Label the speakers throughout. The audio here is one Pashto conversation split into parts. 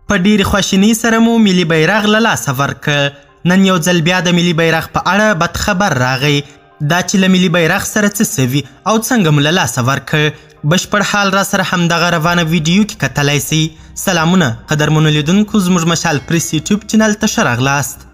Speaker 1: په ډېرې خواشینۍ سره مو ملي بیرغ له لاسه ورکړ. نن یو ځل بیا د ملي بیرغ په اړه بد خبر راغی. دا چې له ملي بیرغ سره څه سوي او څنګه مو له لاسه ورکړ، بشپړ حال را سره همدغه روانه ویډیو کې کتلی سئ. سلامونه قدرمنو لیدونکو، زموږ مشال پریس یوټیوب چینل ته ښه راغلاست.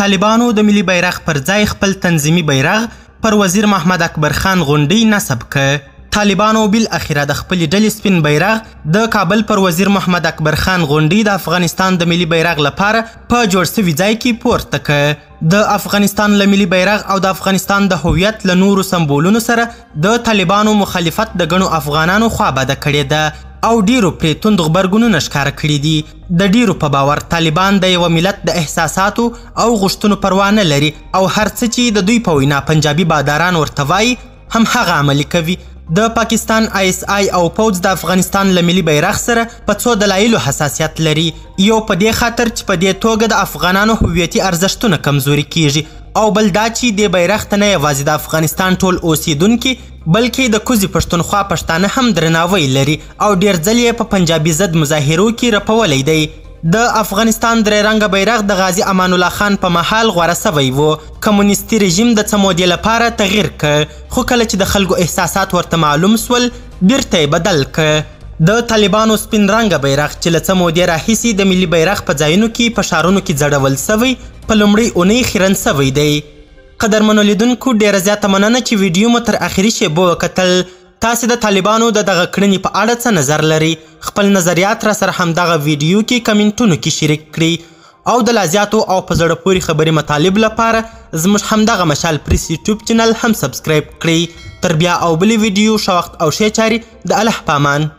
Speaker 1: طالبانو د ملي بیرغ پر ځای خپل تنظیمي بیرغ پر وزیر محمد اکبر خان غونډۍ نصب کړ. طالبانو بالاخره د خپلې ډلې سپین بیرغ د کابل پر وزیر محمد اکبر خان غونډۍ د افغانستان د ملي بیرغ لپاره په جوړ سوي ځای کې پورته کړ. د افغانستان له ملي بیرغ او د افغانستان د هویت له نورو سمبولونو سره د طالبانو مخالفت د ګڼو افغانانو خوا بده کړې ده او ډیرو پرې توند غبرګونونه ښکاره کړي دي. د ډیرو په باور طالبان د یوه ملت د احساساتو او غوښتنو پروا نه لري او هر څه چې د دوی په وینا پنجابي باداران ورته وایي هم هغه عملي کوي. د پاکستان آی اس آی او پوځ د افغانستان له ملي بیرغ سره په څو دلایلو حساسیت لري. یو په دې خاطر چې په دې توګه د افغانانو هویتي ارزښتونه کمزوري کیږي، او بل دا چې دې بیرغ ته نه یوازې د افغانستان ټول اوسیدونکي بلکې د کوزې پښتونخوا پښتانه هم درناوی لري او ډېر ځل یې په پنجابي ضد مظاهرو کې رپولی دی. د افغانستان درې رنګه بیرغ د غازي امان الله خان په مهال غوره سوی و. کمونیستي رژیم د څه مودې لپاره تغییر کړ، خو کله چې د خلکو احساسات ورته معلوم سول بیرته یې بدل کړ. د طالبانو سپین رنګه بیرغ چې له څه مودې راهیسې د ملي بیرغ په ځایونو کې په ښارونو کې ځړول سوی، په لومړۍ اونۍ خیرن سوی دی. قدرمنو لیدونکو، ډېره زیاته مننه چې ویډیو مو تر اخري شېبو وکتل. تاسې د طالبانو د دغه کړنې په اړه څه نظر لرئ؟ خپل نظریات را سره همدغه ویډیو کې کمنټونو کې شریک کړئ او د لا زیاتو او په زړه پورې خبري مطالب لپاره زموږ همدغه مشال پریس یوټیوب چینل هم سبسکرایب کړئ. تر بیا او بلې ویډیو، ښه وخت او ښې چارې، د الله په امان.